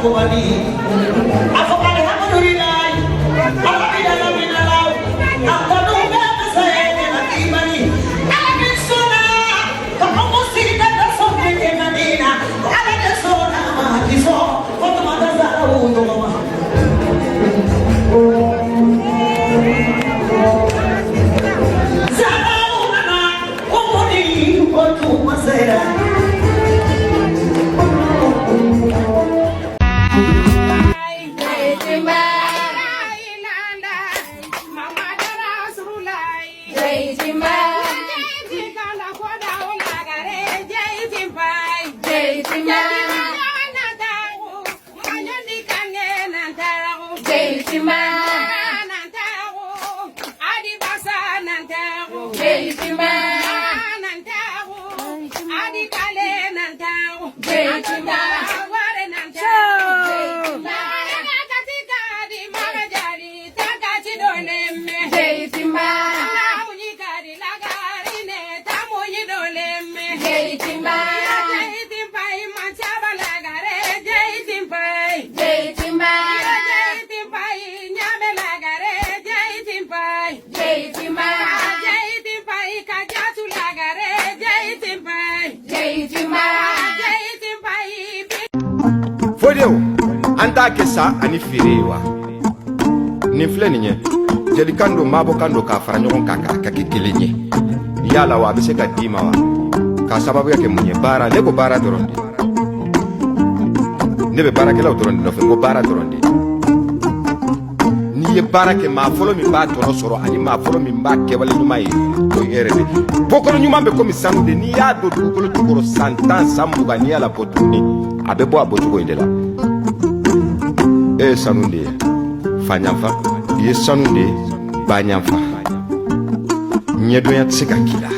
Kobani a fɔ alihamudulilayi ala bi alamina la a tanu bɛ masa ye ɲɛna imani ala bi sɔnna ka anw sigi ka da sɔn kɛ Madina ala de sɔnna ma k'i sɔn Fatumata Zahraw tɔgɔ ma. Zahraw nana ko mɔni o tuma sera. Fɔdenw, an t'a kɛ san ani feere ye wa? Nin filɛ nin ye, jelikan don, maabɔkan don, k'a fara ɲɔgɔn kan k'a ka kɛ kelen ye. Yala wa, a bɛ se ka d'i ma wa? K'a sababuya kɛ mun ye? Baara, ne ko baara dɔrɔn de. Ne bɛ baarakɛlaw dɔrɔn de nɔfɛ, n ko baara dɔrɔn de. N'i ye baara kɛ, maa fɔlɔ min b'a tɔnɔ sɔrɔ ani maa fɔlɔ min b'a kɛwale ɲuman ye, o ye e yɛrɛ de. Bɔkɔlɔ ɲuman bɛ komi sanu de. N'i y'a don dugukolo jukɔrɔ san 10, san 20, n'i y'a labɔ tuguni, a bɛ bɔ a bɔcogo in de la. E ye sanu de ye fa ɲanfa, i ye sanu de ye ba ɲanfa. Ɲɛdɔnya tɛ se ka k'i la.